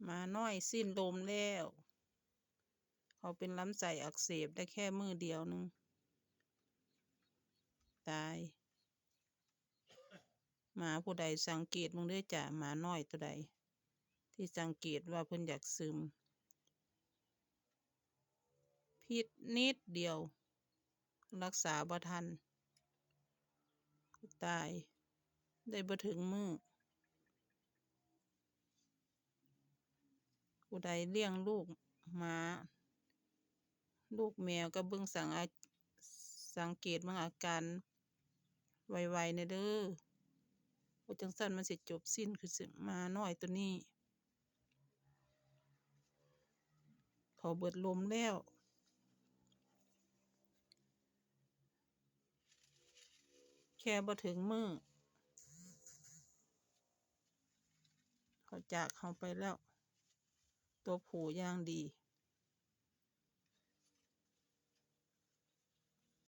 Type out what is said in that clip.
ໝານ້ອຍສິ້ນລົມແລ້ວ. ເຂົາເປັນລຳໄສ້ອັກເສບໄດ້ແຄ່ມື້ດຽວໜຶ່ງ ຕາຍ. ໝາຜູ້ໃດສັງເກດເບິ່ງເດີ້ຈ້າ ໝານ້ອຍໂຕໃດ ທີ່ສັງເກດວ່າເພິ່ນຢາກຊຶມ ພິດນິດດຽວ ລັກສາບໍ່ທັນ ຕາຍ ໄດ້ບໍ່ເຖິງມື້. ຜູ້ໃດລ້ຽງລູກໝາ ລູກແມວ ກໍເບິ່ງສັງ ອາ ສັງເກດເບິ່ງອາການໄວໆແດ່ເດີ້ ບໍ່ຈັ່ງຊັ້ນມັນຊິຈົບສິ້ນຄືຊິ ໝານ້ອຍໂຕນີ້ ເຂົາເບິດລົມແລ້ວ ແຄ່ບໍ່ເຖິງມື້ ເຂົາຈາກເຮົາໄປແລ້ວ ຕົວຜູ້ຢ່າງດີ